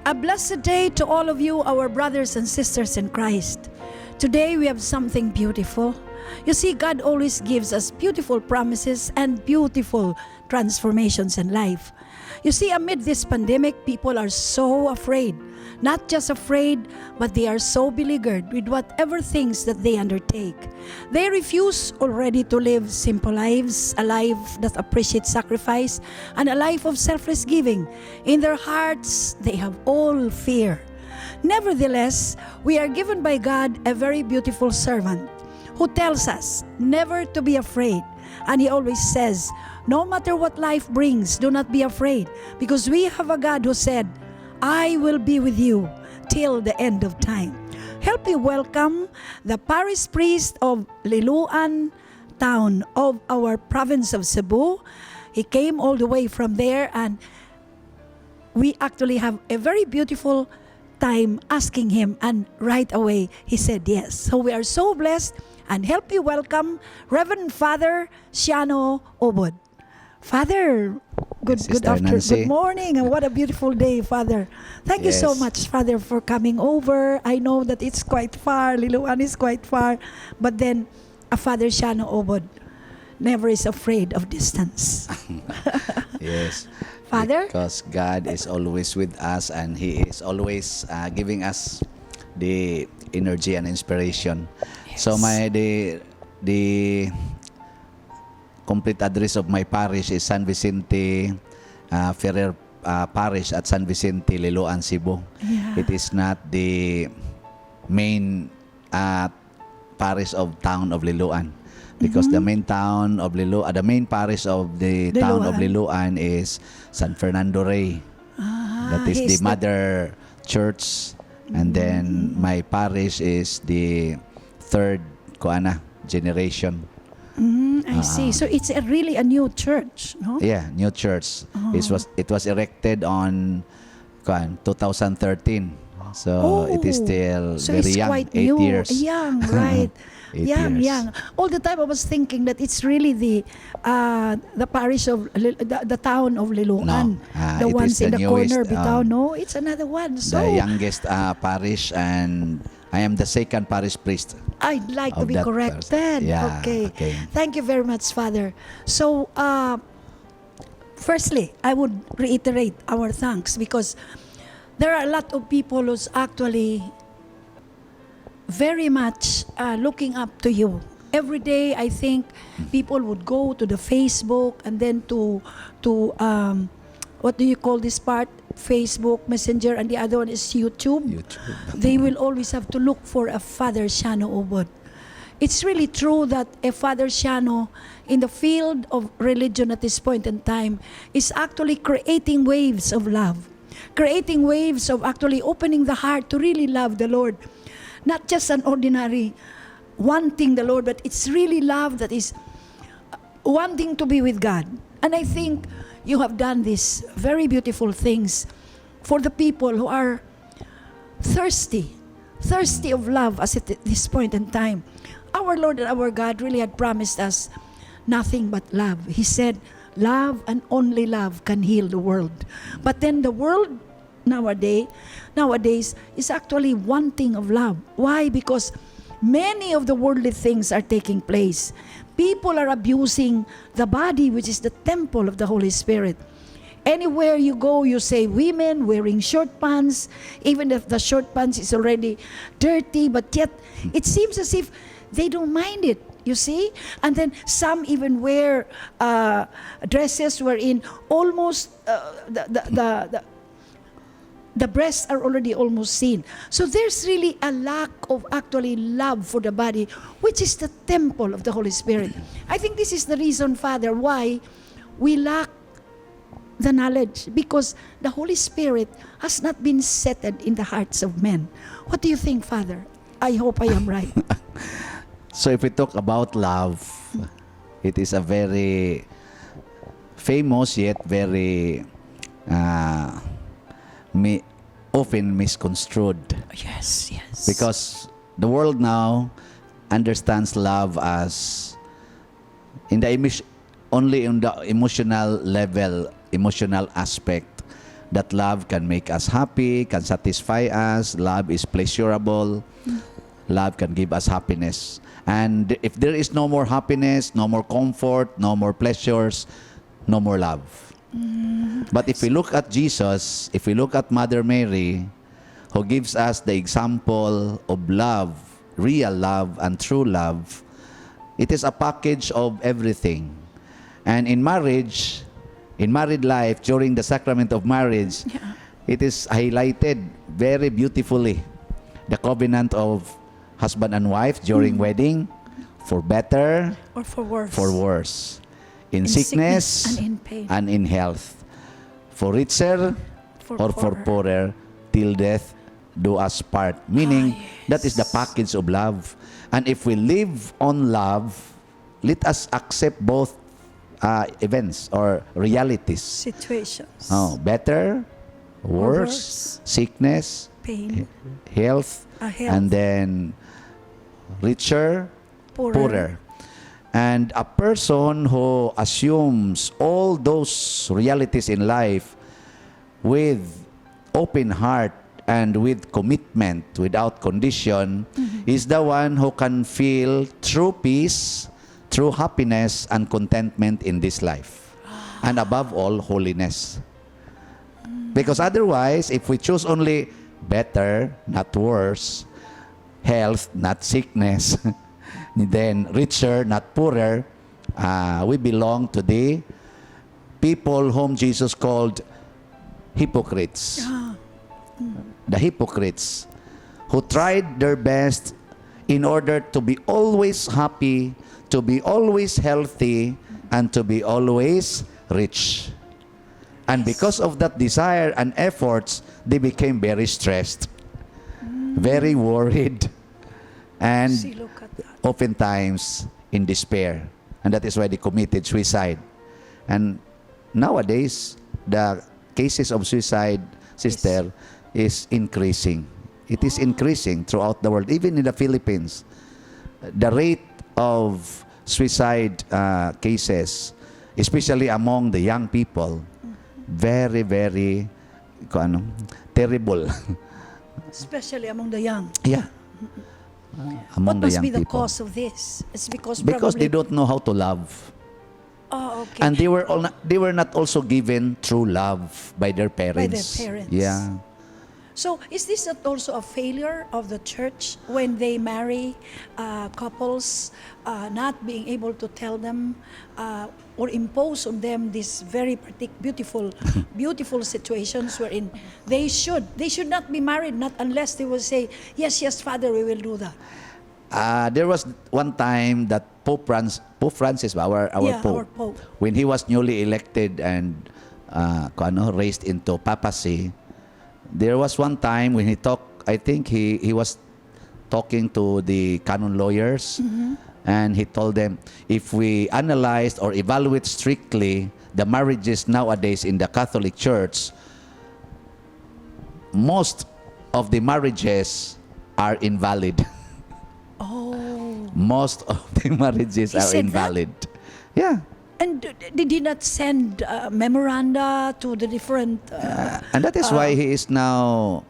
A blessed day to all of you, our brothers and sisters in Christ. Today we have something beautiful. You see, God always gives us beautiful promises and beautiful transformations in life. You see, amid this pandemic, people are so afraid. Not just afraid, but they are so beleaguered with whatever things that they undertake. They refuse already to live simple lives, a life that appreciates sacrifice, and a life of selfless giving. In their hearts, they have all fear. Nevertheless, we are given by God a very beautiful servant who tells us never to be afraid. And he always says, no matter what life brings, do not be afraid, because we have a God who said, I will be with you till the end of time. Help me welcome the parish priest of Liloan town of our province of Cebu. He came all the way from there, and we actually have a very beautiful time asking him, and right away he said yes. So we are so blessed, and help me welcome Reverend Father Cresenciano Ubod. Father, good morning, and what a beautiful day, Father. Thank you so much, Father, for coming over. I know that it's quite far, Liloan is quite far, but then Father Cresenciano Ubod never is afraid of distance. Yes. Father? Because God is always with us, and He is always giving us the energy and inspiration. Yes. So the complete address of my parish is San Vicente Ferrer Parish at San Vicente, Liloan, Cebu. Yeah. It is not the main parish of town of Liloan, because the main town of the main parish of the town of Liloan is San Fernando Rey. That is the mother church, and then my parish is the third generation. I see. So it's really a new church, no? Yeah, new church. It was erected on 2013. So it is still very young, quite 8 new. years. Young, right? 8 young. years. All the time I was thinking that it's really the parish of the town of Liloan. No, The it ones is the in the newest, corner, bitaw. No, it's another one. So The youngest parish, and I am the second parish priest. I'd like to of be that corrected. Yeah, Okay. okay. Thank you very much, Father. So, firstly, I would reiterate our thanks, because there are a lot of people who's actually very much looking up to you. Every day, I think people would go to the Facebook, and then to what do you call this part? Facebook, Messenger, and the other one is YouTube. They will always have to look for a Father Cresenciano Ubod. It's really true that a Father Cresenciano in the field of religion at this point in time is actually creating waves of love, creating waves of actually opening the heart to really love the Lord. Not just an ordinary wanting the Lord, but it's really love that is wanting to be with God. And I think you have done these very beautiful things for the people who are thirsty of love as at this point in time. Our Lord and our God really had promised us nothing but love. He said, love and only love can heal the world. But then the world nowadays is actually wanting of love. Why? Because many of the worldly things are taking place. People are abusing the body, which is the temple of the Holy Spirit. Anywhere you go, you say women wearing short pants, even if the short pants is already dirty, but yet it seems as if they don't mind it, you see? And then some even wear dresses wherein almost the breasts are already almost seen. So there's really a lack of actually love for the body, which is the temple of the Holy Spirit. I think this is the reason, Father, why we lack the knowledge, because the Holy Spirit has not been settled in the hearts of men. What do you think, Father? I hope I am right. So if we talk about love, it is a very famous yet very often misconstrued. Yes. Because the world now understands love as only in the emotional level, emotional aspect, that love can make us happy, can satisfy us. Love is pleasurable. Love can give us happiness. And if there is no more happiness, no more comfort, no more pleasures, no more love. But if we look at Jesus, if we look at Mother Mary, who gives us the example of love, real love and true love, it is a package of everything. And in marriage, in married life, during the sacrament of marriage, it is highlighted very beautifully. The covenant of husband and wife during wedding, for better Or for worse. for worse, in sickness and in pain. and in health, for richer For or for poorer, till death do us part. Meaning, that is the package of love. And if we live on love, let us accept both events or realities. Situations. Oh, better, worse, worse. sickness, Pain. health, Health. and then richer, poorer. And a person who assumes all those realities in life with open heart and with commitment, without condition, is the one who can feel true peace, true happiness, and contentment in this life. And above all, holiness. Because otherwise, if we choose only better, not worse, health, not sickness, then richer, not poorer, we belong to the people whom Jesus called hypocrites. The hypocrites who tried their best in order to be always happy, to be always healthy, and to be always rich. And because of that desire and efforts, they became very stressed, very worried, and See, look at that. oftentimes in despair. And that is why they committed suicide. And nowadays, the cases of suicide, sister, is increasing. It is increasing throughout the world, even in the Philippines. The rate of suicide cases, especially among the young people, very, very terrible. Especially among the young. Yeah. Among What the must young be the people. cause of this? It's because They probably... don't know how to love. Oh, okay. And they were not also given true love by their parents. parents. Yeah. So, is this not also a failure of the church when they marry couples, not being able to tell them or impose on them these very beautiful situations wherein they should not be married, not unless they will say, yes, Father, we will do that. There was one time that Pope Francis, our Pope, our Pope, when he was newly elected and raised into papacy, there was one time when he talked, I think he was talking to the canon lawyers, and he told them, if we analyze or evaluate strictly the marriages nowadays in the Catholic Church, most of the marriages are invalid. Oh. Most of the marriages He are said invalid. Yeah. And they did not send memoranda to the different... And that is why he is now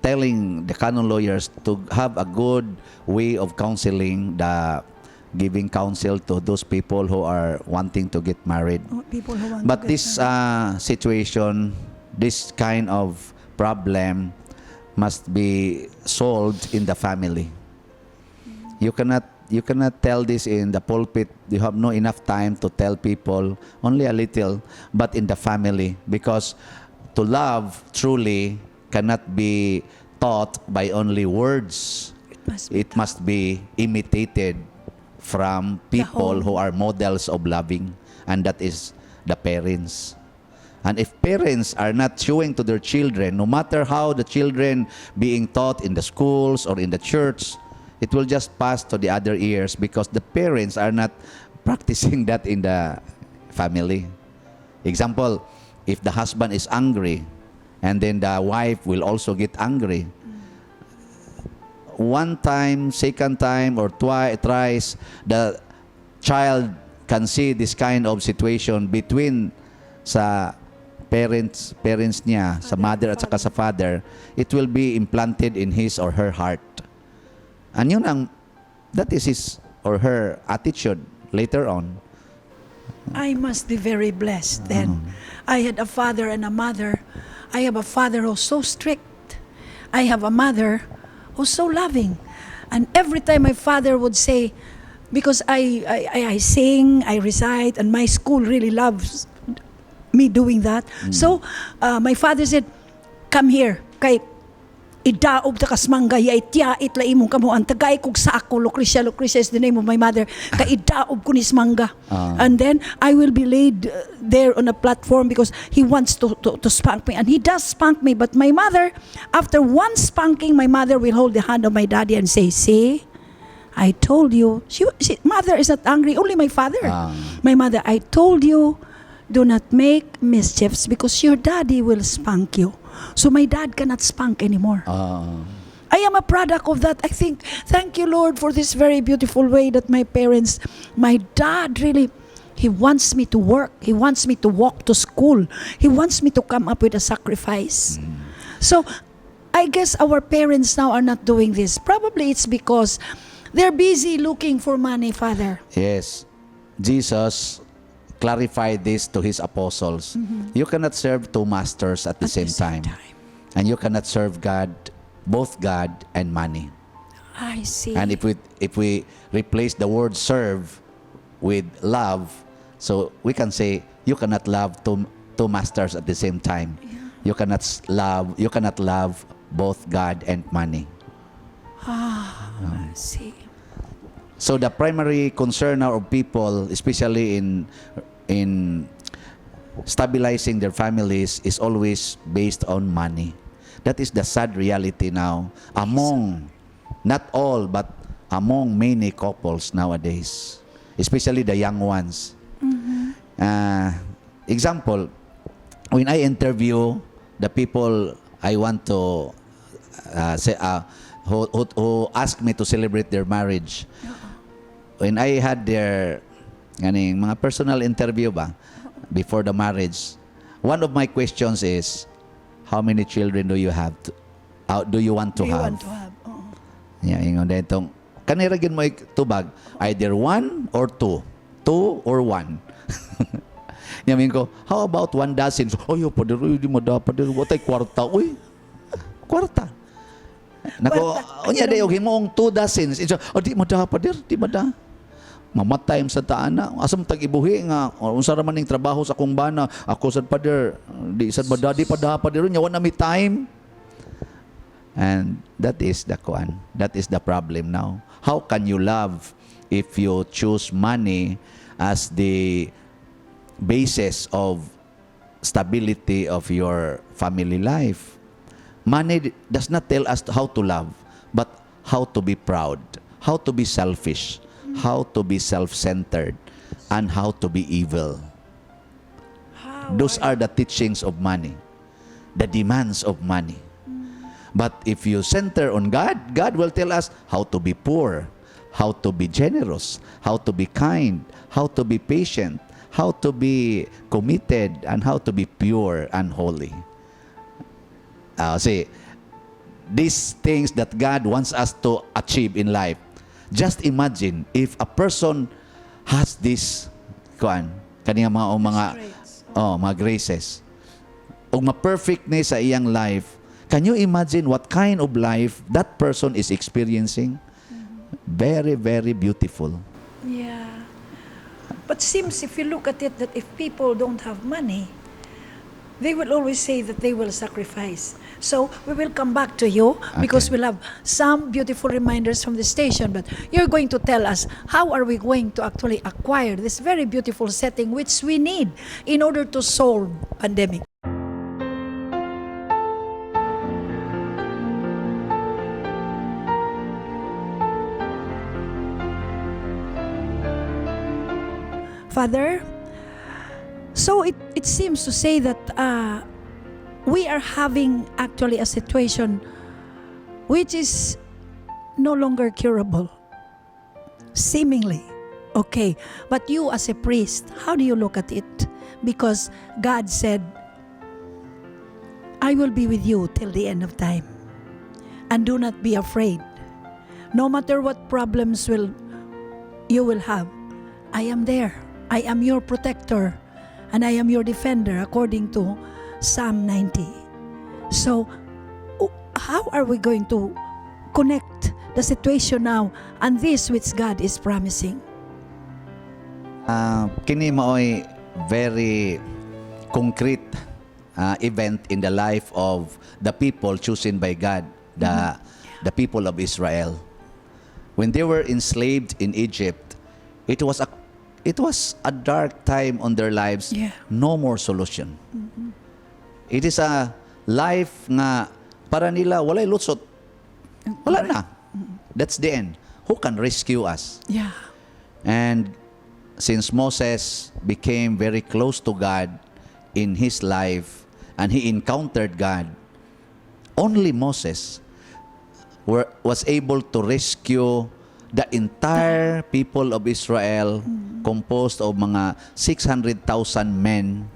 telling the canon lawyers to have a good way of counseling, giving counsel to those people who are wanting to get married. people who want But to get this married. situation, this kind of problem must be solved in the family. You cannot tell this in the pulpit. You have no enough time to tell people, only a little, but in the family. Because to love truly cannot be taught by only words. It must be imitated from people who are models of loving, and that is the parents. And if parents are not showing to their children, no matter how the children being taught in the schools or in the church, it will just pass to the other ears because the parents are not practicing that in the family. Example, if the husband is angry, and then the wife will also get angry. One time, second time, or twice, the child can see this kind of situation between sa parents niya, sa mother at saka sa father, it will be implanted in his or her heart. And that is his or her attitude later on. I must be very blessed then. I had a father and a mother. I have a father who's so strict. I have a mother who's so loving. And every time my father would say, because I sing, I recite, and my school really loves me doing that. So, my father said, come here, kay idaob ta kasmangga, ya ityait la imong kamuan, tagay kog sa ako, Lucrecia is the name of my mother, kay idaob ko ni smangga. And then, I will be laid there on a platform because he wants to spank me. And he does spank me, but my mother, after one spanking, my mother will hold the hand of my daddy and say, see, I told you. Mother is not angry, only my father. My mother, I told you, do not make mischiefs because your daddy will spank you. So my dad cannot spank anymore. I am a product of that. I think, thank you, Lord, for this very beautiful way that my dad really, he wants me to work. He wants me to walk to school. He wants me to come up with a sacrifice. So I guess our parents now are not doing this. Probably it's because they're busy looking for money, Father. Yes. Jesus clarified this to his apostles. You cannot serve two masters at the same time. And you cannot serve God, both God and money. I see. And if we replace the word serve with love, so we can say you cannot love two masters at the same time. You cannot love both God and money. I see. So the primary concern now of people, especially in stabilizing their families, is always based on money. That is the sad reality now among, not all, but among many couples nowadays, especially the young ones. Example, when I interview the people I want to say, who ask me to celebrate their marriage, when I had their mga personal interview before the marriage, one of my questions is, how many children do you have? Do you want to have? Yeah, ingon detong kanira gid mo tubag, either one or two or one. Yamin ko, how about 1 dozen? Oyo, pader, di mo da pader, watay kwarta, uy. Kwarta. Nako, unya day og himong 2 dozens. Di mo da pader, di mo da. Mamatay sa taana. Asam tag ibuhi nga unsa ra man ning trabaho sa akong bana. Ako sad pader, di sad mo da, di pa da pader, nya wa na mi time. And that is the kuan. That is the problem now. How can you love if you choose money as the basis of stability of your family life? Money does not tell us how to love, but how to be proud, how to be selfish, how to be self-centered, and how to be evil. Those are the teachings of money, the demands of money. But if you center on God, God will tell us how to be poor, how to be generous, how to be kind, how to be patient, how to be committed, and how to be pure and holy. See, these things that God wants us to achieve in life. Just imagine if a person has this kaniyang mga graces, ug ma-perfect ni sa iyang life. Can you imagine what kind of life that person is experiencing? Very, very beautiful. Yeah. But seems if you look at it, that if people don't have money, they will always say that they will sacrifice. So we will come back to you because we'll have some beautiful reminders from the station. But you're going to tell us how are we going to actually acquire this very beautiful setting which we need in order to solve pandemic. Father, so it seems to say that we are having actually a situation which is no longer curable, seemingly. Okay, but you as a priest, how do you look at it? Because God said, I will be with you till the end of time. And do not be afraid. No matter what problems you will have, I am there. I am your protector and I am your defender, according to Psalm 90. So, how are we going to connect the situation now and this which God is promising? Kini mao'y very concrete event in the life of the people chosen by God, the people of Israel. When they were enslaved in Egypt, it was a dark time on their lives. Yeah. No more solution. It is a life nga para nila walay lutsot. Wala na. That's the end. Who can rescue us? Yeah. And since Moses became very close to God in his life and he encountered God, only Moses was able to rescue the entire people of Israel, composed of mga 600,000 men,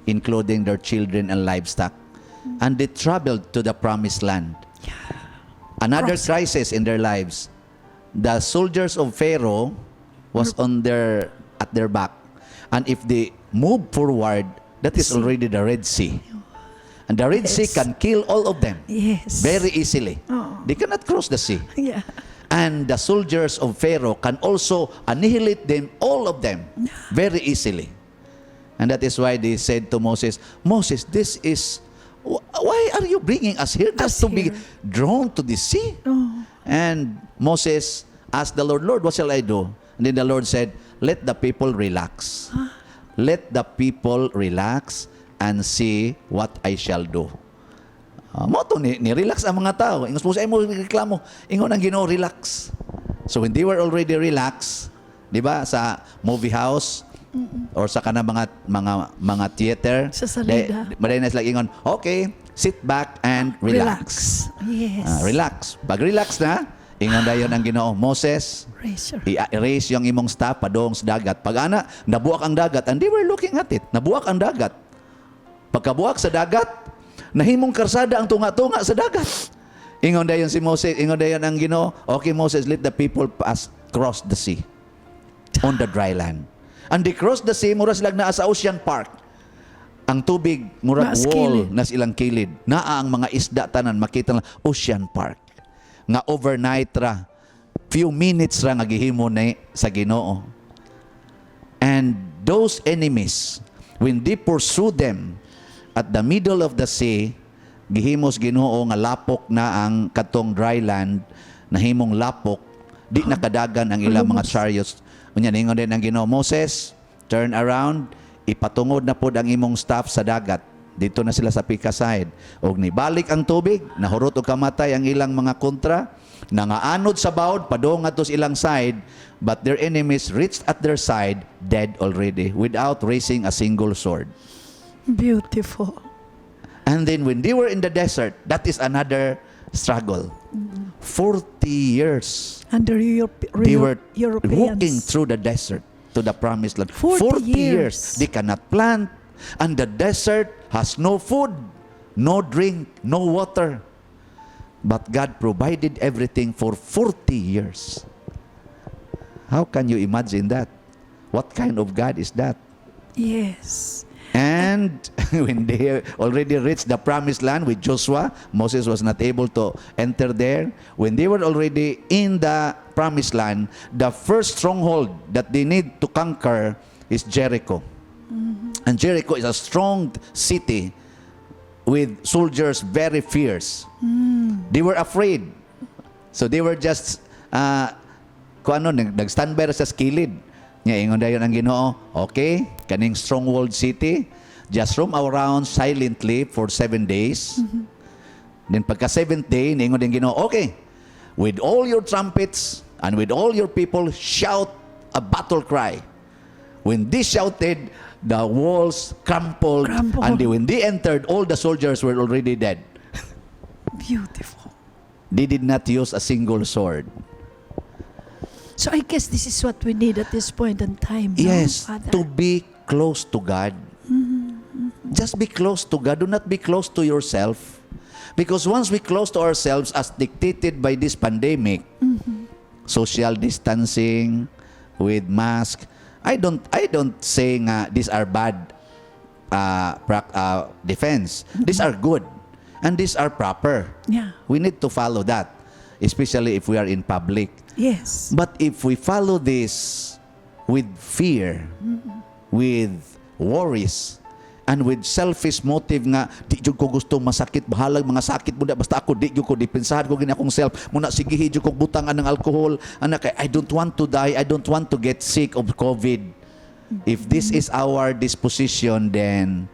including their children and livestock. And they traveled to the promised land. Another crisis in their lives. The soldiers of Pharaoh was at their back. And if they move forward, that is already the Red Sea. And the Red Sea can kill all of them very easily. They cannot cross the sea. Yeah. And the soldiers of Pharaoh can also annihilate them, all of them, very easily. And that is why they said to Moses, Moses, why are you bringing us here just to be drawn to the sea? And Moses asked the Lord, what shall I do? And then the Lord said, let the people relax. Let the people relax and see what I shall do. Mo to ni-relax ang mga tao. Ingos mo sa imo reklamo, ingon ang Ginoo, relax. So when they were already relaxed, di ba, sa movie house or sa kana mga theater, sa salida. Maday na sila ingon, okay, sit back and relax. Yes. Relax. Pag relax na, ingon dayon ang Ginoo, Moses, i-erase yung imong staff padong sa dagat. Pag ana, nabuak ang dagat, and they were looking at it. Nabuak ang dagat. Pagkabuak sa dagat, nahimong karsada ang tunga-tunga sa dagat. Ingon dayon si Moses, ingon dayon ang Ginoo, okay Moses, let the people cross the sea on the dry land. And they crossed the sea, mura silang naa sa Ocean Park. Ang tubig, murag wall na silang kilid. Naa ang mga isda tanan, makita lang, Ocean Park. Nga overnight ra, few minutes ra nga gihimo na sa Ginoo. And those enemies, when they pursue them, at the middle of the sea, gihimos Ginoo nga lapok na ang katong dry land, nahimong lapok, di nakadagan ang ilang mga chariots. Unya ningon din ang Ginoo, Moses, turn around, ipatungod na pod ang imong staff sa dagat. Dito na sila sa Pika side. Og nibalik ang tubig, nahurot og kamatay ang ilang mga kontra, nangaanod sa bawd padong atos ilang side, but their enemies reached at their side, dead already, without raising a single sword. Beautiful. And then when they were in the desert, that is another struggle. 40 years. Under They were Europeans. walking through the desert to the promised land. 40 years. They cannot plant. And the desert has no food, no drink, no water. But God provided everything for 40 years. How can you imagine that? What kind of God is that? Yes. And when they already reached the promised land with Joshua, Moses was not able to enter there. When they were already in the promised land, the first stronghold that they need to conquer is Jericho. And Jericho is a strong city with soldiers very fierce. They were afraid. So they were just nag-standby sa skilid. Nga ingon dayon ang Ginoo, okay, kaning stronghold city, just roam around silently for 7 days. Then pagka 7th day, ingon din Ginoo, okay, with all your trumpets and with all your people, shout a battle cry. When they shouted, the walls crumpled. And when they entered, all the soldiers were already dead. Beautiful. They did not use a single sword. So I guess this is what we need at this point in time. Yes, no, Father? to be close to God. Just be close to God. Do not be close to yourself. Because once we close to ourselves as dictated by this pandemic, social distancing, with mask, I don't say nga these are bad defense. These are good. And these are proper. Yeah. We need to follow that, especially if we are in public. Yes. But if we follow this with fear, with worries, and with selfish motive nga, di jud ko gusto masakit, bahalag mga sakit mo na, basta ako, di jud ko, depensahan ko gini akong self, muna sige, jud ko butangan ng alcohol, anak, I don't want to die, I don't want to get sick of COVID. If this is our disposition, then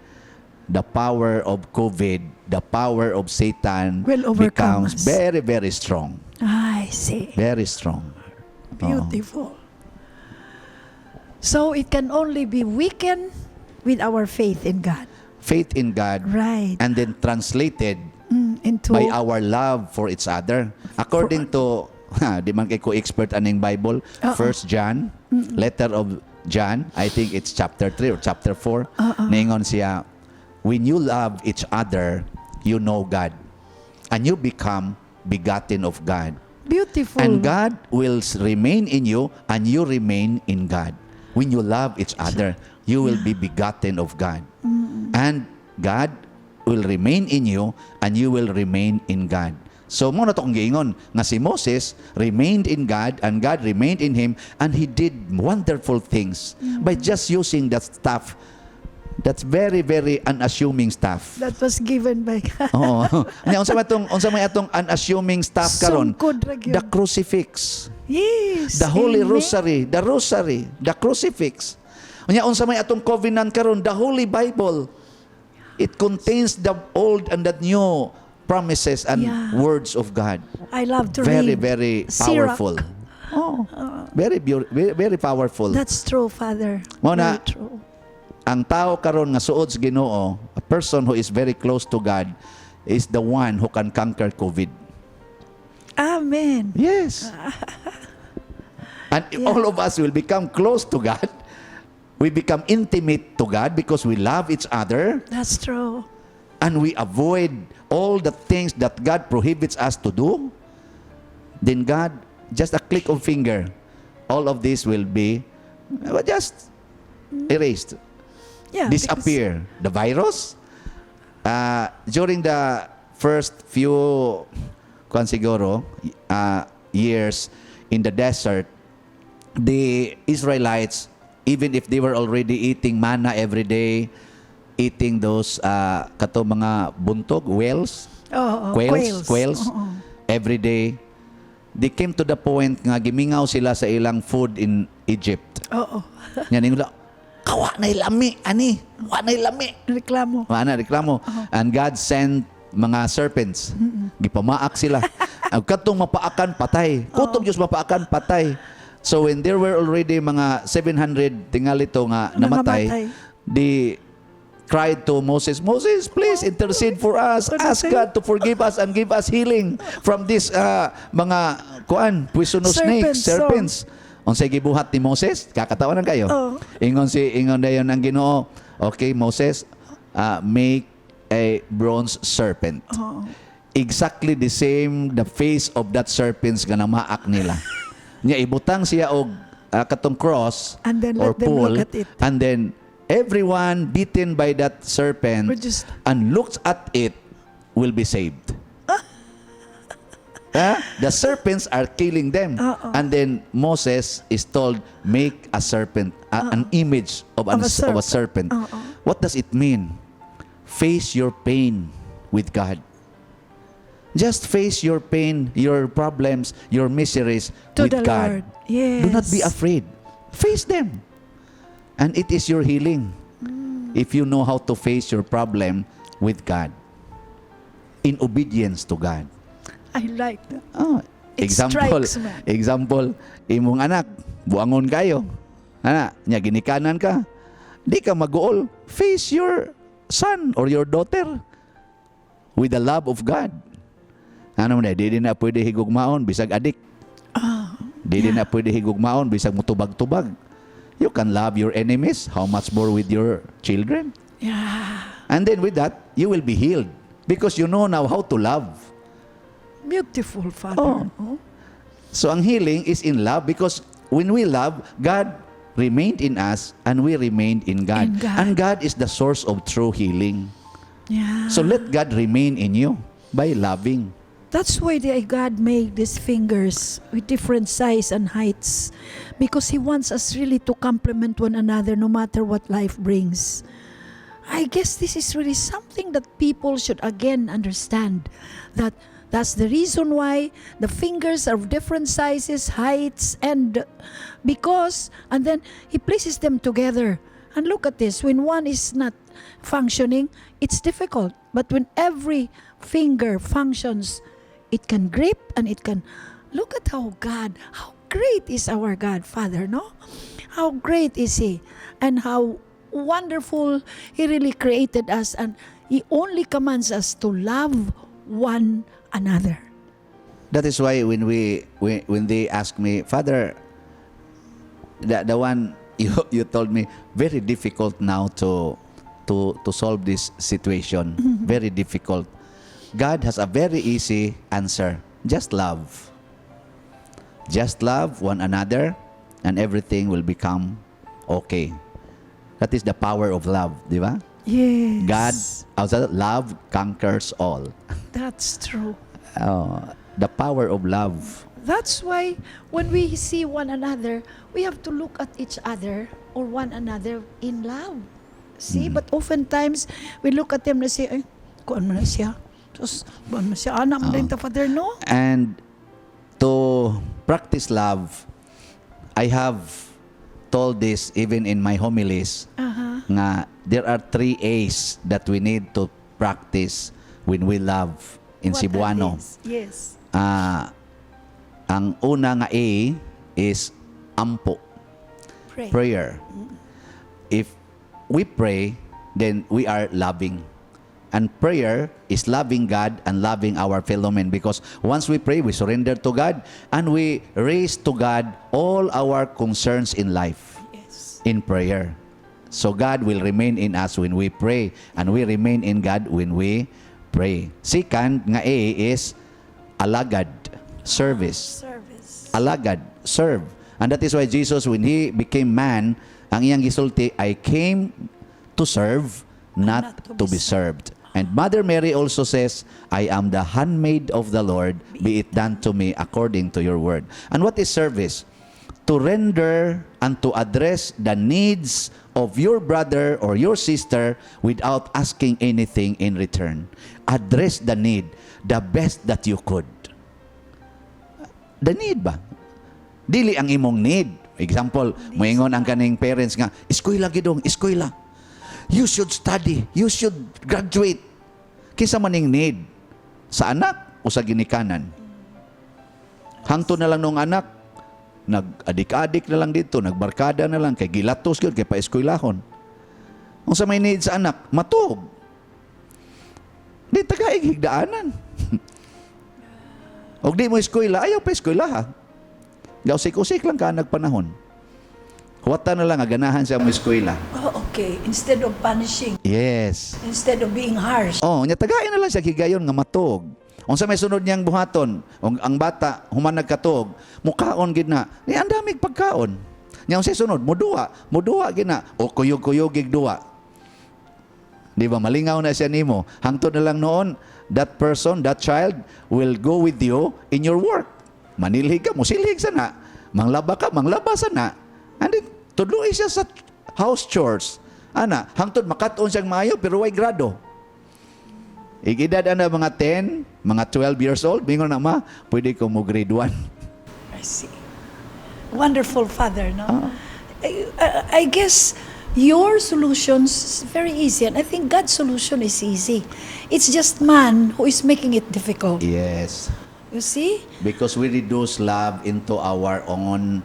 the power of COVID, the power of Satan Will overcome becomes us. very, very strong. I see. Very strong. Beautiful. So it can only be weakened with our faith in God. Faith in God, Right. and then translated Into by our love for each other. According to, di man kay ko expert aning Bible, 1 John, letter of John, I think it's chapter 3 or chapter 4, ningon siya, when you love each other, you know God, and you become begotten of God. beautiful. And God will remain in you, and you remain in God. When you love each other, you will be begotten of God. And God will remain in you, and you will remain in God. So, mo na itong giingon, nga si Moses remained in God, and God remained in him, and he did wonderful things by just using that stuff. That's very, very unassuming stuff. That was given by God. Oo. Unsa may atong unassuming stuff karon? Sungkod ra gyud. The crucifix. Yes. The Holy Amen. Rosary, the crucifix. Unsa may atong covenant karon? The Holy Bible. It contains the old and the new promises and Yeah. words of God. I love to Very, read. very Sirach. powerful. Oh, very, very, very powerful. That's true, Father. Mo na, Very true. ang tao karon nga suod sa Ginoo, a person who is very close to God, is the one who can conquer COVID. Amen. Yes. And all of us will become close to God. We become intimate to God because we love each other, That's true. and we avoid all the things that God prohibits us to do. Then God, just a click of finger, all of this will be just erased, Yeah. disappear. The virus, during the first few siguro, years in the desert, the Israelites, even if they were already eating manna every day, eating those kato mga buntog, whales, quails, Oo. every day, they came to the point nga gimingaw sila sa ilang food in Egypt. Oo. Yan yung kawa na ilami, ani, wa na ilami. Reklamo. Wala na, reklamo. And God sent mga serpents. Gipamaak sila. Ang katong mapaakan, patay. Kutob Diyos mapaakan, patay. So when there were already mga 700 tingalito nga namatay, they cried to Moses, Moses, please intercede for us. Ask God to forgive us and give us healing from this mga poisonous snakes, serpents. Unsay gibuhat ni Moses? Kakatawanan kayo. Ingon dayon ang Ginoo, okay, Moses, make a bronze serpent. Exactly the same the face of that serpents nga namaak nila. Nya ibutang siya og katong cross And then or let them pole, look at it. and then everyone bitten by that serpent and looks at it will be saved. The serpents are killing them. And then Moses is told, make a serpent, an image of a serpent. What does it mean? Face your pain with God. Just face your pain, your problems, your miseries To with the God. Lord. Yes. Do not be afraid. Face them. And it is your healing if you know how to face your problem with God in obedience to God. I like that. It Example, strikes me. example, imong anak, buangon kayo. Ana, nya ginikanan ka. Di ka mag-uol. Face your son or your daughter with the love of God. Ano mo na, di na pwede higugmaon, bisag adik. Di na pwede higugmaon, bisag mutubag-tubag. You can love your enemies. How much more with your children? Yeah. And then with that, you will be healed because you know now how to love. Beautiful, Father. Oh. So ang healing is in love because when we love, God remained in us and we remained in God. In God. And God is the source of true healing. Yeah. So let God remain in you by loving. That's why God made these fingers with different size and heights, because He wants us really to complement one another no matter what life brings. I guess this is really something that people should again understand, that that's the reason why the fingers are of different sizes, heights, and then He places them together. And look at this, when one is not functioning, it's difficult. But when every finger functions, it can grip and it can... Look at how great is our God, Father, no? How great is He, and how wonderful He really created us, and He only commands us to love one another. That is why when they ask me, Father, the one you told me, very difficult now to solve this situation. Mm-hmm. Very difficult. God has a very easy answer. Just love. Just love one another and everything will become okay. That is the power of love, di ba? Yes. God, love conquers all. That's true. The power of love. That's why when we see one another, we have to look at each other or one another in love. See? But oftentimes, we look at them and say, ay, kuan mo na siya. Tapos, kuan mo siya. Anak mo na yung Father, no? And to practice love, I have told this even in my homilies, nga there are 3 A's that we need to practice when we love in What Cebuano. are these? Yes. Ang una nga A is ampo, Pray. prayer. If we pray, then we are loving. And prayer is loving God and loving our fellow men, because once we pray, we surrender to God and we raise to God all our concerns in life. Yes. In prayer. So God will remain in us when we pray, and we remain in God when we pray. Second nga A is alagad, service. Service. Alagad, serve. And that is why Jesus, when He became man, ang iyang gisulti, I came to serve, not to be served. And Mother Mary also says, I am the handmaid of the Lord, be it done to me according to your word. And what is service? To render and to address the needs of your brother or your sister without asking anything in return. Address the need, the best that you could. The need ba? Dili ang imong need. Example, moingon ang kaning parents nga, eskwela gidong, eskwela. You should study. You should graduate. Kinsa maning need? Sa anak o sa ginikanan? Hangto na lang nung anak, nag-adik-adik na lang dito, nagbarkada na lang, kay gilatos yun, kay pa-eskwelahon. Kung sa may need sa anak, matug. Di tagaig higdaanan. O di mo eskwela, ayaw pa eskwela ha. Gausik-usik lang ka nagpanahon. Huwata na lang, aganahan sa mo eskwela. Oh, okay. Instead of punishing. Yes. Instead of being harsh. Oh, nya tagain na lang siya higayon nga matog. Unsa may sunod niyang buhaton, ang bata human nagkatog, mukaon gid na. Ni ang damig pagkaon. Nya unsay sunod, muduwa gid na o kuyog-kuyog gig duwa. Di ba malingaw na siya nimo. Hangtod na lang noon, that person, that child will go with you in your work. Manilhig ka, musilhig sana. Manglaba ka, manglaba sana. And then, tudloy siya sa house chores. Ana, hangtod makatuon siyang maayo pero way grado. Igidad ana mga 10, mga 12 years old, bingon na ma, pwede ko mo grade 1. I see. Wonderful, Father, no? I guess your solutions is very easy, and I think God's solution is easy. It's just man who is making it difficult. Yes. You see? Because we reduce love into our own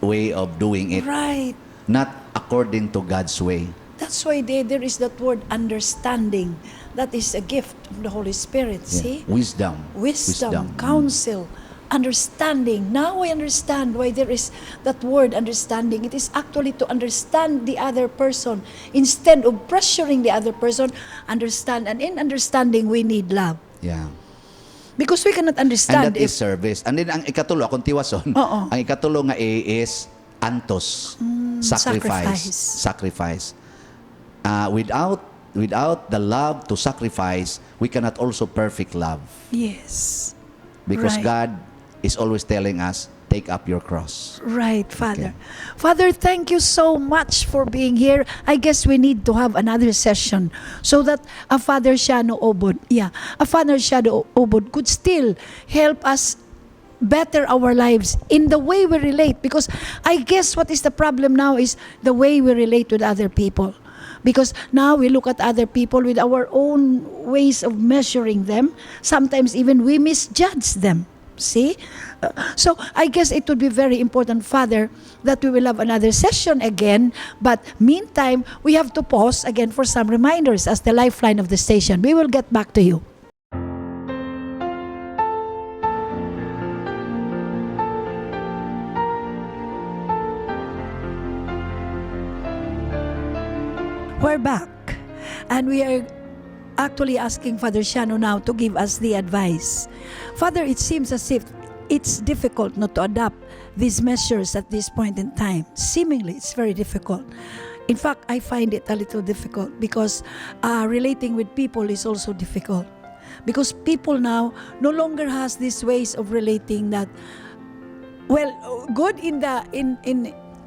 way of doing it. Right. Not according to God's way. That's why there is that word understanding. That is a gift of the Holy Spirit, see? Wisdom. Wisdom, counsel, understanding. Now I understand why there is that word understanding. It is actually to understand the other person instead of pressuring the other person. Understand, and in understanding we need love. Yeah. Because we cannot And understand that is service. And then ang ikatulo, akong tiwason, Oo. ang ikatulo nga is antos. Sacrifice. sacrifice. Without the love to sacrifice, we cannot also perfect love. Yes. Because Right. God is always telling us, take up your cross. Right, Father. Father, thank you so much for being here. I guess we need to have another session so that a Father Shano Ubod could still help us better our lives in the way we relate. Because I guess what is the problem now is the way we relate with other people. Because now we look at other people with our own ways of measuring them. Sometimes even we misjudge them. See? So I guess it would be very important, Father, that we will have another session again. But meantime, we have to pause again for some reminders as the lifeline of the station. We will get back to you. We're back, and we are actually asking Father Shano now to give us the advice. Father, it seems as if it's difficult not to adopt these measures at this point in time. Seemingly, it's very difficult. In fact, I find it a little difficult because relating with people is also difficult. Because people now no longer has these ways of relating that, well, good in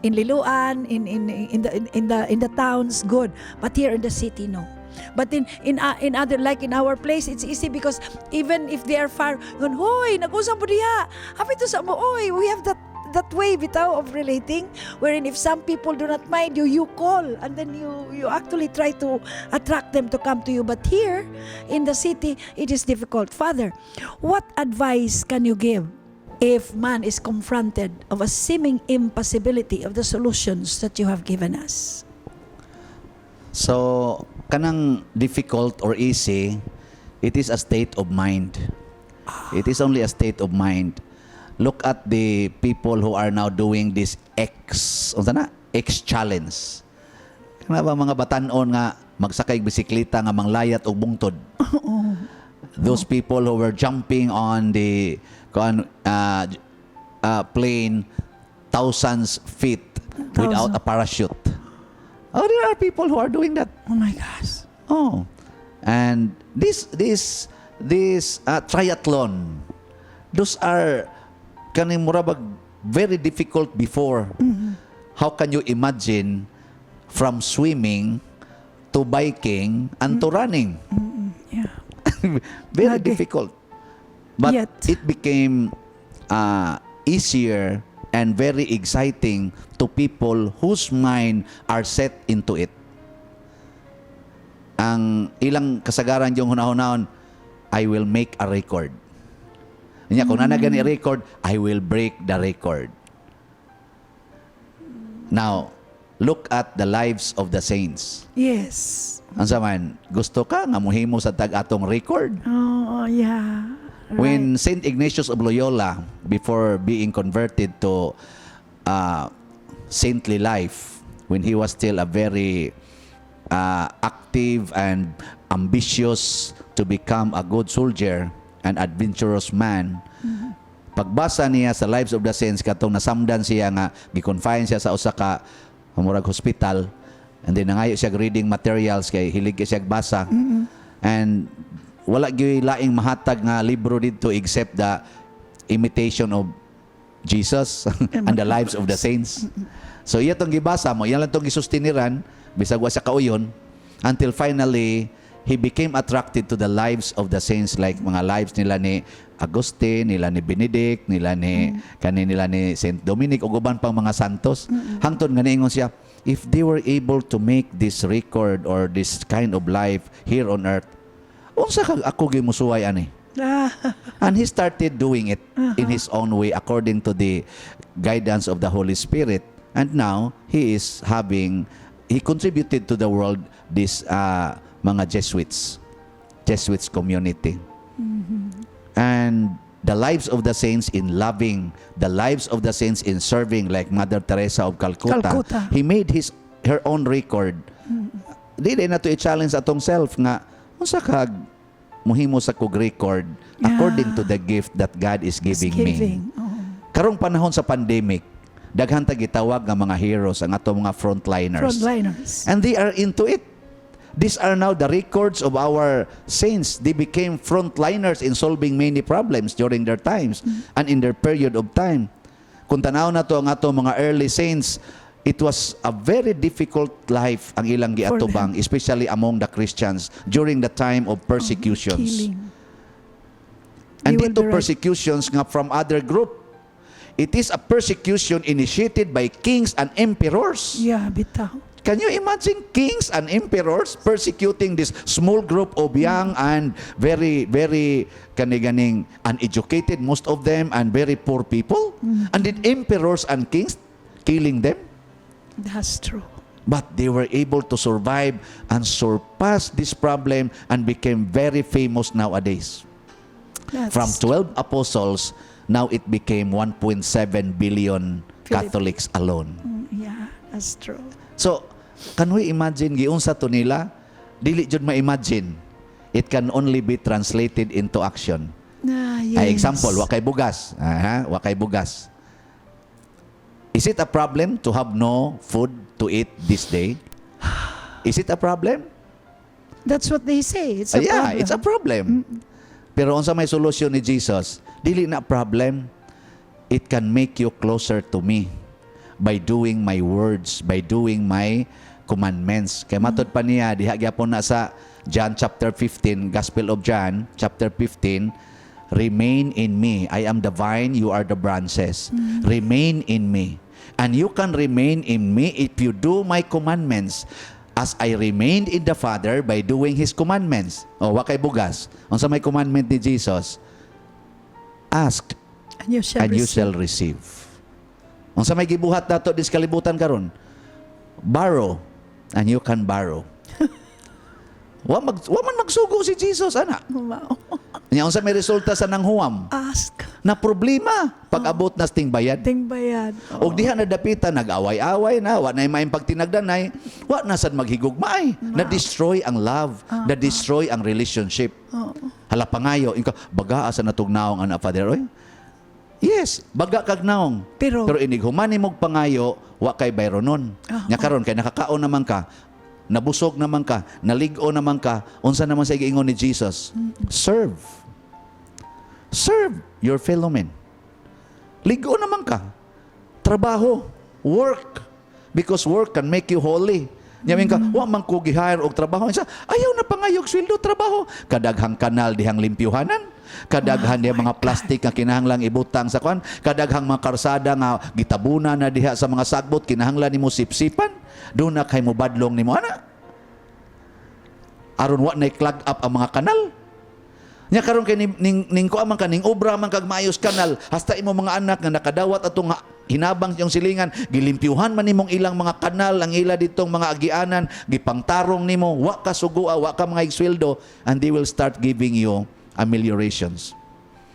Liloan, in the towns, good. But here in the city, no. But in other, like in our place, it's easy because even if they are far, hoy, nag-usap mo diha. Happy to sa mo, oy, we have that way bitaw of relating, wherein if some people do not mind you, you call, and then you actually try to attract them to come to you. But here in the city, it is difficult. Father, what advice can you give if man is confronted of a seeming impossibility of the solutions that you have given us? So, kanang difficult or easy, it is a state of mind. It is only a state of mind. Look at the people who are now doing this X challenge. Kana ba mga batanon nga magsakay bisikleta nga manglayat og bungtod? Those people who were jumping on the plane thousands feet without a parachute. Oh, there are people who are doing that. Oh my gosh. Oh, and this triathlon, those are kaning murabag very difficult before. How can you imagine from swimming to biking and to running? Yeah. Very Okay. difficult. But Yet. it became easier and very exciting to people whose mind are set into it. Ang ilang kasagaran yung hunahunahon, I will make a record. Kung nanagani record, I will break the record. Now, look at the lives of the saints. Yes. Ang saman, gusto ka nga mohimo sa tag-atong record? Oh, yeah. When Saint Ignatius of Loyola, before being converted to saintly life, when he was still a very active and ambitious to become a good soldier and adventurous man, pagbasa niya sa Lives of the Saints, katong nasamdan siya nga gi-confine siya sa usa ka murag hospital, and then nangayo siya reading materials kay hilig siya basa, and wala gyud laing mahatag nga libro dito except the Imitation of Jesus and the Lives of the Saints. So iya tong gibasa mo, yan lang tong gisustiniran bisag wa siya kauyon, until finally he became attracted to the lives of the saints, like mga lives nila ni Agustin, nila ni Benedict, nila ni Saint Dominic ug uban pang mga santos. Hangtod nga niingon siya, if they were able to make this record or this kind of life here on earth, unsa kag ako gimusuway ani? And he started doing it in his own way according to the guidance of the Holy Spirit. And now he contributed to the world this mga Jesuits community. And the lives of the saints in loving, the lives of the saints in serving, like Mother Teresa of Calcutta. He made her own record. Dili na to i-challenge atong self nga, unsa kag muhimo sa kog record according to the gift that God is giving me. Karong panahon sa pandemic, daghan ta gitawag nga mga heroes ang atong mga frontliners. And they are into it. These are now the records of our saints. They became frontliners in solving many problems during their times and in their period of time. Kung tanaw na to ang atong mga early saints, it was a very difficult life ang ilang giatubang, especially among the Christians during the time of persecutions. And dito persecutions nga from other group. It is a persecution initiated by kings and emperors. Yeah, bitaw. Can you imagine kings and emperors persecuting this small group of young and very, very kaniganing uneducated, most of them, and very poor people? And did emperors and kings killing them? That's true. But they were able to survive and surpass this problem and became very famous nowadays. From 12 apostles, now it became 1.7 billion Catholics alone. Yeah, that's true. So, can we imagine giunsa to nila? Dili jud ma-imagine. It can only be translated into action. Yes. Example, wakay bugas. Wakay bugas. Is it a problem to have no food to eat this day? Is it a problem? That's what they say. It's a problem. Yeah, it's a problem. Pero unsa may solusyon ni Jesus? Dili na problem. It can make you closer to me by doing my words, by doing my commandments. Kay matod pa niya, diha gyapon na sa John chapter 15, Gospel of John chapter 15, remain in me. I am the vine, you are the branches. Remain in me. And you can remain in me if you do my commandments. As I remained in the Father by doing His commandments. O, wakay bugas. Unsa may commandment ni Jesus? Ask, and you shall receive. Unsa may gibuhat nato dis kalibutan karon? Borrow, and you can borrow. Wa man magsugo si Jesus, ana. Nya unsa may resulta sa nanghuam? Ask. Na problema pag-abot na ting bayad. Ting bayad. Og diha na dapitan nag-away-away na, wa na may pagtinagdanay, wa na sad maghigugmay. Na-destroy ang love, na-destroy ang relationship. Hala pangayo, baga asa natugnaong ana Father oy. Yes, baga kag naong. Pero inig humani mog pangayo, wa kay bayronon. Nya karon kay nakakaon naman ka, nabusog naman ka, naligo naman ka, unsa naman sa giingon ni Jesus? Serve. Serve your fellow men. Ligo naman ka. Trabaho. Work. Because work can make you holy. Nyamin ka, wa man ko gi-hire og trabaho. Ayaw na pangayog sweldo trabaho. Kadaghang kanal dihang limpyuhanan. Kadaghan diha mga plastic nga kinahanglang ibutang sa kwan. Kadaghang mga karsada nga gitabuna na diha sa mga sagbot kinahanglan nimo sipsipan. Doon na kay mo badlong nimo ana. Aron wa na clog up ang mga kanal. Nya karon kay ning ko man kaning obra man kag maayos kanal hasta imo mga anak nga nakadawat atong hinabang yung silingan gilimpyuhan man nimong ilang mga kanal ang ila ditong mga agianan gipangtarong nimo wa ka sugua wa ka mga igsweldo and they will start giving you ameliorations.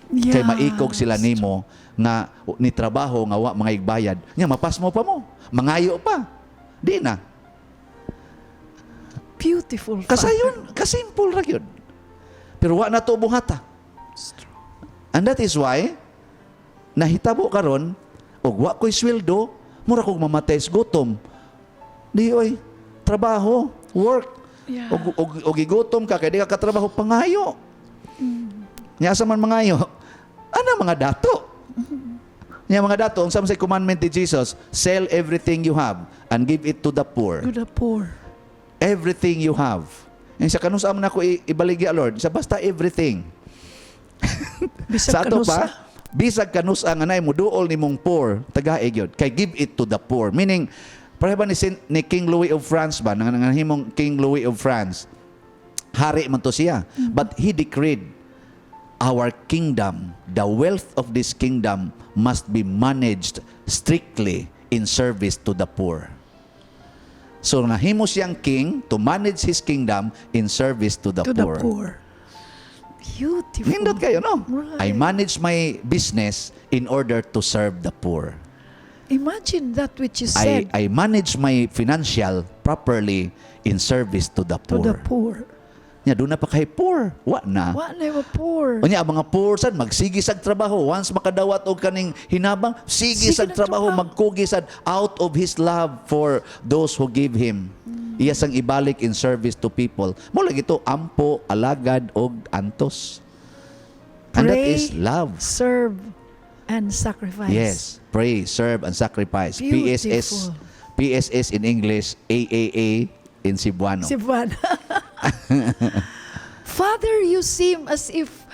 Kay maikog sila nimo nga ni trabaho nga wa mga igbayad nya mapas mo pa mo mangayo pa di na beautiful kasayon kasimple ra gyud. Pero wa na to buhata. And that is why nahitabo karon og wa ko'y sweldo, mura kog mamatay sa gutom. Di oy, trabaho, work. Yeah. Og gigutom ka kay di ka katrabaho pangayo. Nya sa man mangayo? Ana mga dato. Nya mga dato, unsa man say commandment ni Jesus? Sell everything you have and give it to the poor. To the poor. Everything you have. Sa kanus amon ako ibaligya Lord, sa basta everything. Sa ato pa, bisag kanus ang anay mo duol nimong poor, tagae gyud. Kay give it to the poor. Meaning, pareha ni King Louis of France ba, nanganhimong King Louis of France. Hari man to siya. But he decreed our kingdom, the wealth of this kingdom must be managed strictly in service to the poor. So nahimo siyang king to manage his kingdom in service to the poor. Beautiful. Nindot kayo, no? I Right. manage my business in order to serve the poor. Imagine that which you said I manage my financial properly in service to the to poor. the poor. Nya doon na pa kay poor. Wa na. What never poor? Unya ang mga poor sad magsigi sad trabaho, once makadawat og kaning hinabang, sige Sige sad na trabaho, trabaho. magkugi sad out of his love for those who give him. Iya sang ibalik in service to people. Mo lagi to ampo, alagad og antos. And that Pray, is love. serve, and sacrifice. Yes, pray, serve and sacrifice. Beautiful. PSS in English, AAA in Cebuano. Sivan. Father, you seem as if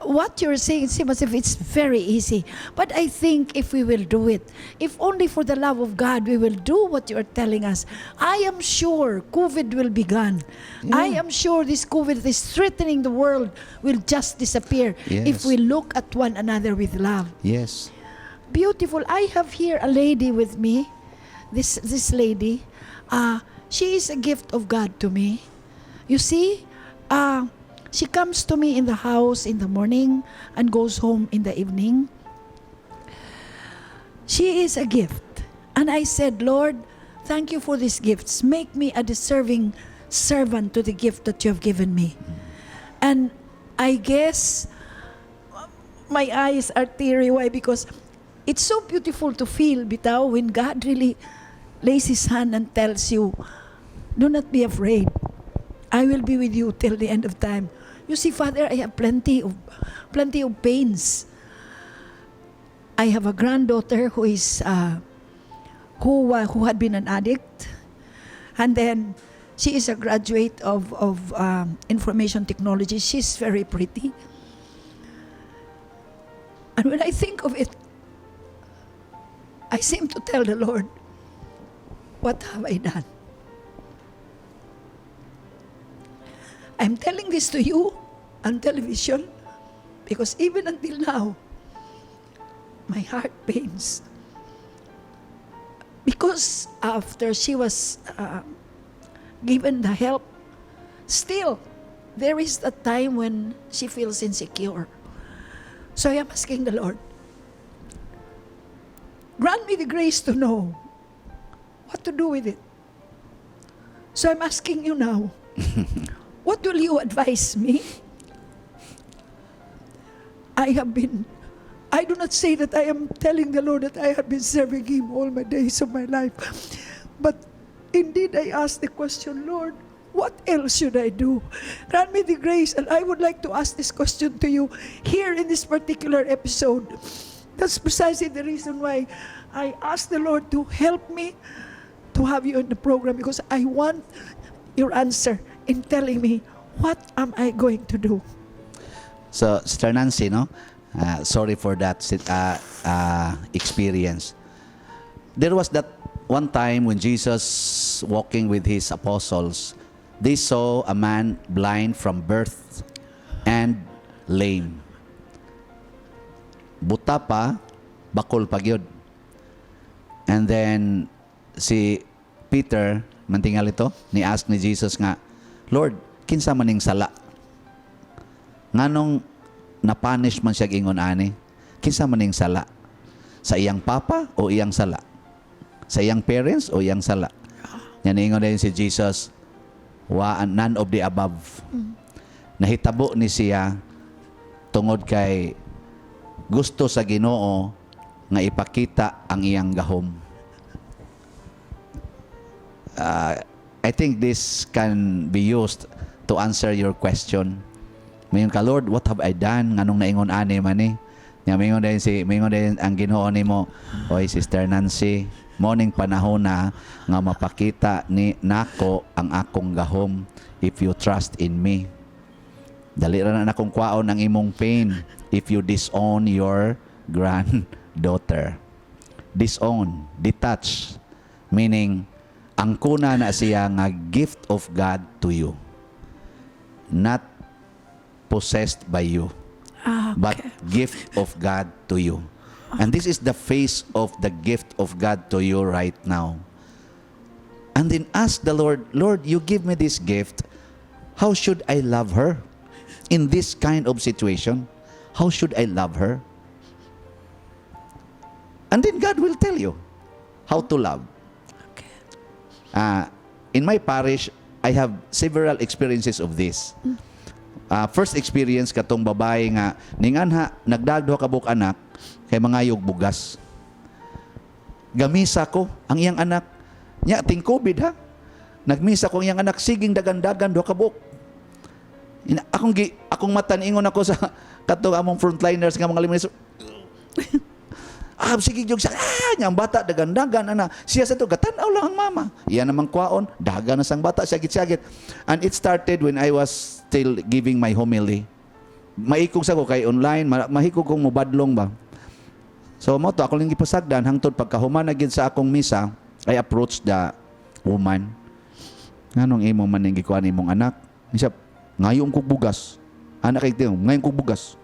what you're saying seems as if it's very easy. But I think if we will do it, if only for the love of God, we will do what you're telling us, I am sure COVID will be gone. I am sure this COVID that is threatening the world will just disappear Yes. if we look at one another with love. Yes. Beautiful. I have here a lady with me. This lady, she is a gift of God to me. You see, she comes to me in the house in the morning and goes home in the evening. She is a gift. And I said, Lord, thank you for these gifts. Make me a deserving servant to the gift that you have given me. And I guess my eyes are teary. Why? Because it's so beautiful to feel, bitaw, when God really lays His hand and tells you, do not be afraid. I will be with you till the end of time. You see, Father, I have plenty of pains. I have a granddaughter who is who had been an addict, and then she is a graduate of information technology. She's very pretty, and when I think of it, I seem to tell the Lord, what have I done? I'm telling this to you on television because even until now, my heart pains. Because after she was given the help, still, there is a time when she feels insecure. So I am asking the Lord, grant me the grace to know what to do with it. So I'm asking you now, what will you advise me? I do not say that I am telling the Lord that I have been serving Him all my days of my life. But indeed I ask the question, Lord, what else should I do? Grant me the grace. And I would like to ask this question to you here in this particular episode. That's precisely the reason why I asked the Lord to help me to have you in the program, because I want your answer in telling me, what am I going to do? So, Sister Nancy, no? Sorry for that experience. There was that one time when Jesus walking with His apostles, they saw a man blind from birth and lame. Buta pa, bakol pa gyud. And then, si Peter, mantingal ito, ni-ask ni Jesus nga, Lord, kinsa maning sala? Nganong napanish man siya gingon ani? Kinsa maning sala? Sa iyang papa o iyang sala? Sa iyang parents o iyang sala? Yan ingon din si Jesus, none of the above. Nahitabo ni siya tungod kay gusto sa Ginoo nga ipakita ang iyang gahom. I think this can be used to answer your question. Mayon ka, Lord, what have I done? Nganong naingon ani man ni? Nya mayon din ang Ginoo nimo, oy Sister Nancy, morning panahon na nga mapakita ni nako ang akong gahom if you trust in me. Dali ra na akong kwaon ang imong pain if you disown your granddaughter. Disown, detach, meaning ang kuna na siya nga gift of God to you. Not possessed by you, but gift of God to you. And this is the face of the gift of God to you right now. And then ask the Lord, Lord, you give me this gift. How should I love her? in this kind of situation, how should I love her? And then God will tell you how to love. Okay. In my parish, I have several experiences of this. First experience katong babae nga ninganha nagdagdo kabuk anak kay mangayog bugas. Gamisa ko ang iyang anak. Nya ting COVID ha. Nagmisa ko ang iyang anak siging dagan-dagan do kabuk. Akong mata niingon ako sa katong among frontliners nga mga liministro. Sige jog siya. Nya ang bata dagan-dagan ana. Siya sa to gatan-aw lang ang mama. Iyan namang kwaon, dagan na sang bata sagit-sagit. And it started when I was still giving my homily. Maikog sa ko kay online, mahikog kong mubadlong ba. So mo to ako lang gipasagdan hangtod pagkahuman na gid sa akong misa, I approached the woman. Nganong imo man ning gikuan imong anak? Siya, ngayon kog bugas. Anak kay tiyo, ngayon kog bugas.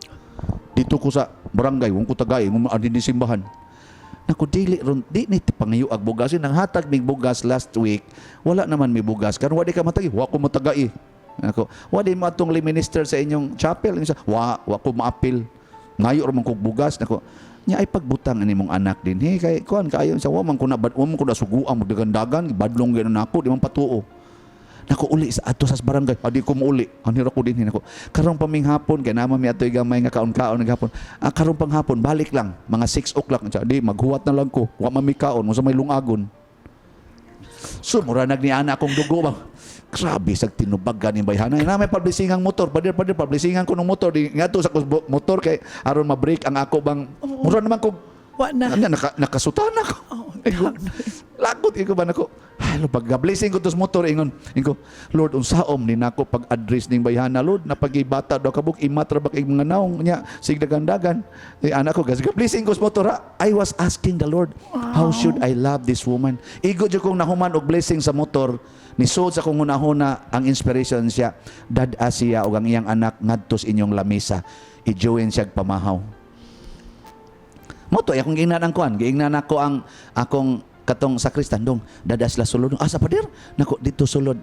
Dito ko sa barangay, wong ko tagay, adin di simbahan. Naku, di ni pangayo ag bugas. Nang hatag mig bugas last week, wala naman may bugas. Karon wadi ka matagi, wa ko matagay. Naku, wadi mo atong minister sa inyong chapel. Wa ko maapil. Ngayo ra man kog bugas. Naku, nya ay pagbutang ani mong anak din. Hey, kay kuan kayo sa wa man ko na suguan mo dagan-dagan, badlong gyud nako, di man patuo. Nako uli sa ato sa barangay, adi ko muuli. Anira ko din nako. Karong paminghapon kay nama mi atoy gamay nga kaon-kaon naghapon. Karong panghapon balik lang mga 6 o'clock. Di maghuwat na lang ko. Wa man mi kaon mo sa may lungagon. So mura nagniana akong dugo ba. Grabe sag tinubagan ni bayhana. Na may publisingang motor, padir publisingan ko ng motor di ngadto sa motor kay aron ma-break ang ako bang mura naman ko. Wa na. Nakasutan ako. Lagot ko ba nako. Hello, pag blessing ko tos motor ingon ko, Lord unsaom ni nako pag address ning bayhana Lord na pagibata daw kabuk imatra bak ing mga naong nya sig dagan-dagan. Anak ko gas blessing ko sa motor ha. I was asking the Lord, how should I love this woman? Igo jud kong nahuman og blessing sa motor. Ni sud sa kong hunahuna ang inspiration siya. Dad siya og ang iyang anak ngadto sa inyong lamesa. I-join siya pamahaw. Moto akong giingnan ang kuan, giingnan ako ang akong katong sakristan dong dadas la sulod asa pader nako dito sulod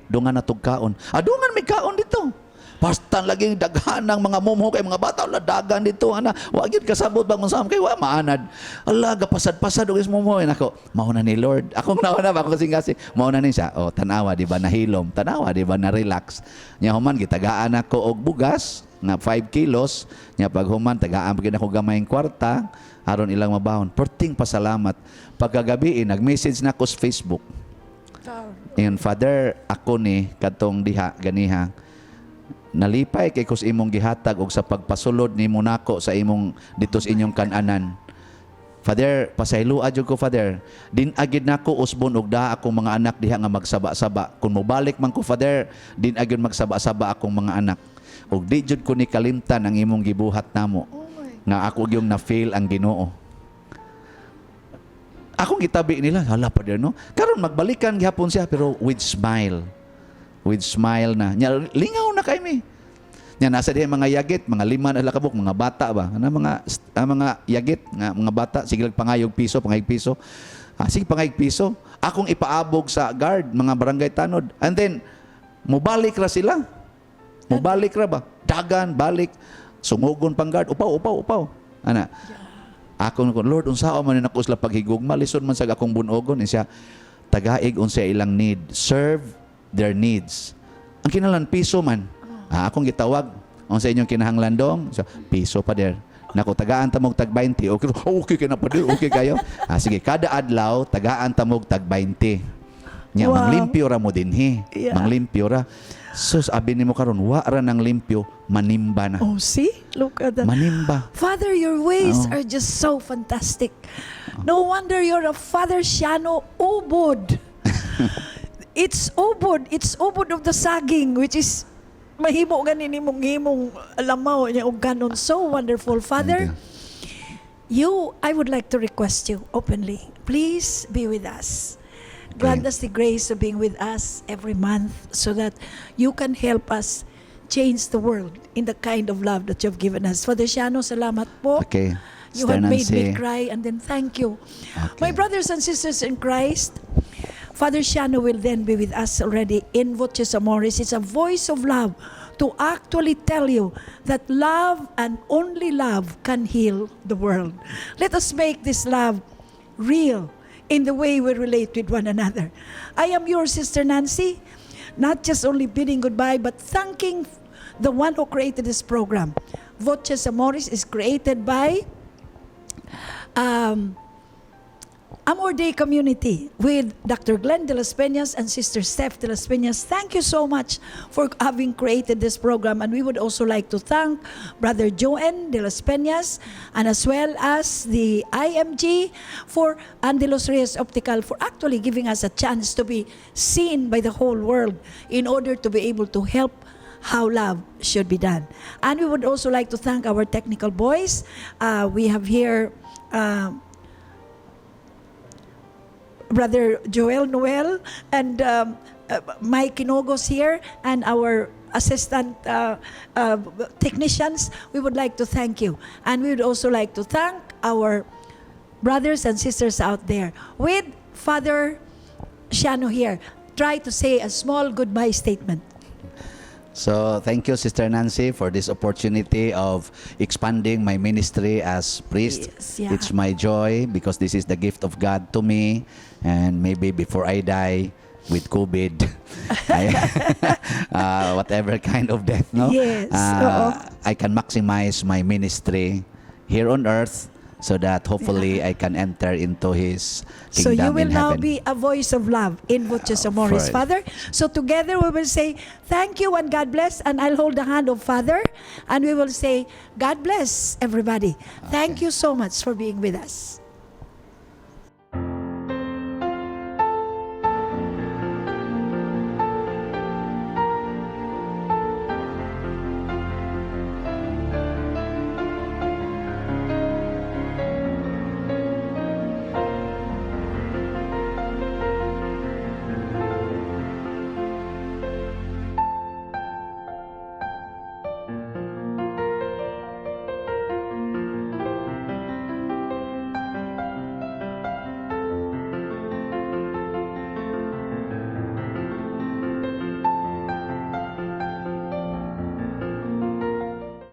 dungan na tog kaon dungan may kaon dito pastan laging daghan ng mga mumho kay mga bata la dagan dito ana wa gyud kasabot bang unsam kay wa maanad ala gapasad-pasad og is mumho nako mao na ni Lord akong nauna ba ako kasing mao na ni siya tanawa di ba nahilom tanawa di ba na relax nya human gitagaan ako og bugas nga 5 kilos nya pag human tagaan pagid ako gamay ang kwarta aron ilang mabahon. Perting pasalamat. Pagkagabi, nag-message na ako sa Facebook. And Father, ako ni katong diha, ganiha, nalipay kay kus imong gihatag og sa pagpasulod ni nako sa imong dito sa inyong kananan. Father, pasayloa jud ko Father. Din agid nako usbon og daa akong mga anak diha nga magsaba-saba. Kung mobalik man ko Father, din agid magsaba-saba akong mga anak. Og di jud ko ni kalimtan ang imong gibuhat namo. Nga ako yung na-fail ang Ginoo. Akong gitabi nila, hala pa din, no? Karon magbalikan gihapon siya, pero with smile. With smile na. Nya, lingaw na kay mi. Nya, nasa diyan mga yagit, mga 5 na lakabok, mga bata ba? Ano, mga yagit, mga bata, sige lang pangayog piso. Sige pangayog piso. Akong ipaabog sa guard, mga barangay tanod. And then, mubalik ra sila. Mubalik ra ba? Dagan, balik. Sungugon pang guard, upaw. Ana. Ako Lord, unsaon man nako sila paghigugma, lisod man sa akong bunogon siya tagaig unsa ilang need, serve their needs. Ang kinahanglan piso man. Akong gitawag unsa inyong kinahanglan dong? So, piso pa der. Nako tagaan ta mog tag 20. Okay kay na pa der. Okay kayo. Sige, kada adlaw tagaan ta mog tag 20. Nya manglimpyo ra mo dinhi. Manglimpyo ra. So sabi nimo karon wa ra nang limpyo manimba na. Oh, see? Look at that. Manimba. Father, your ways are just so fantastic. No wonder you're a Father Siano Ubod. It's Ubod of the saging, which is mahimo ganin nimong himong alamaw niya og ganon. So wonderful. Father, I would like to request you openly. Please be with us. Grant us the grace of being with us every month so that you can help us change the world in the kind of love that you've given us. Father Siano, salamat po. Okay. You have made me cry, and then thank you. Okay. My brothers and sisters in Christ, Father Siano will then be with us already in Voces Amoris. It's a voice of love to actually tell you that love and only love can heal the world. Let us make this love real in the way we relate with one another. I am your Sister Nancy, not just only bidding goodbye, but thanking the one who created this program. Voces Amoris is created by Amor Day Community with Dr. Glenn de las Peñas and Sister Steph de las Peñas. Thank you so much for having created this program. And we would also like to thank Brother Joen de las Peñas and as well as the IMG for and de los Reyes Optical for actually giving us a chance to be seen by the whole world in order to be able to help how love should be done. And we would also like to thank our technical boys. We have here Brother Joel Noel and Mike Kinogos here and our assistant technicians. We would like to thank you. And we would also like to thank our brothers and sisters out there. With Father Shano here, try to say a small goodbye statement. So thank you, Sister Nancy, for this opportunity of expanding my ministry as priest. Yes, yeah. It's my joy because this is the gift of God to me. And maybe before I die with COVID, whatever kind of death, no? Yes. I can maximize my ministry here on earth so that hopefully I can enter into His kingdom So you will in now heaven. be a voice of love in Voces Amoris, for- Father. So together we will say, thank you and God bless. And I'll hold the hand of Father. And we will say, God bless everybody. Thank you so much for being with us.